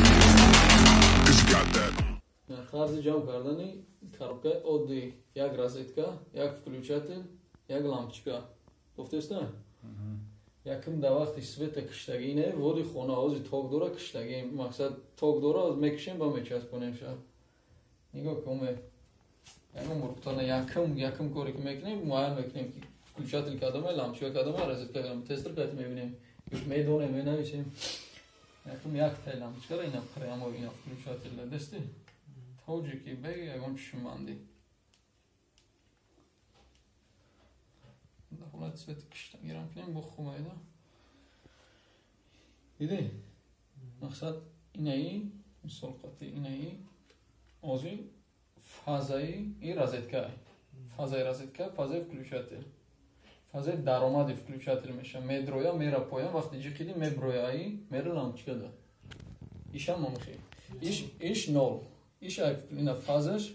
that. 'Cause you got that. Харзи ҷамъ кардани коробкаи оддӣ: як розетка, як включатель, як лампочка. Гуфтеста? Якум дар вақти света киштагӣ, ине води хона ози ток дора киштагӣ, мақсад ток дора, оз мекишем ба мечаспонем ша. Нигоҳ кун, ягон мурғтона якум коре ки мекунем, муайян мекунем, ки включатель кадоме, лампочка кадоме, розетка кадоме. Тестер кати мебинем, медонем, менависем. Якум яктай лампочкара ина прямо ина включатель дасти тоҷики беги ягон чишмбандӣ. Дар ҳолати свети киштагирам кунем, бо хумайда. Дидӣ? Мақсад инаи мисол қати инаи ози фазаи и розетка, фазаи розетка, фазаи включатель, фазаи даромади включатель меша, медроя, мера поям, вақти ҷиқиди меброяи, мера лампочка да. Ишам мамхи. Иш нол. Иш ина фазаш.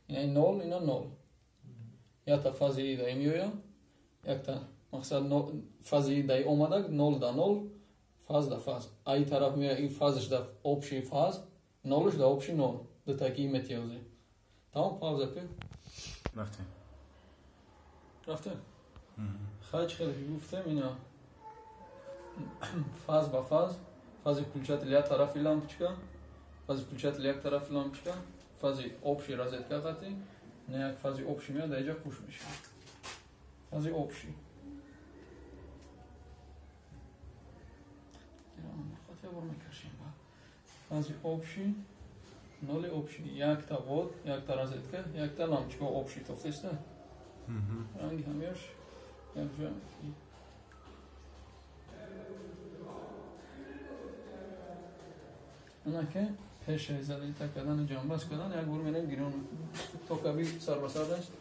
Ина нол, ина нол. Якта фази и да миоя, якта мақсад фази и да омадак, нол да нол, фаз да фаз. Ай тараф меоя, и фазаш да общий фаз, нолш да общий нол. Дутаки метиёзи. Тамом, пауза ки? Рафтем. Рафтем? Хай, хеле ки гуфтем, ина фаз ба фаз, фази включатель як тарафи лампочка, фази включатель як тарафи лампочка, фази общий розетка қати, не як фази общий меояд, дар иҷа қуш мешавад. Фази общий. Бор мекашем. Фази общий, ноли общий, якта вод, якта розетка, якта лампочка общий тофтеста. Ранги ҳамёш якҷоя мекунем. Анаке пешаи залита кардани ҷамъбаст кардан як бор мерем гирён мекунем. Токаби сар ба сар аст.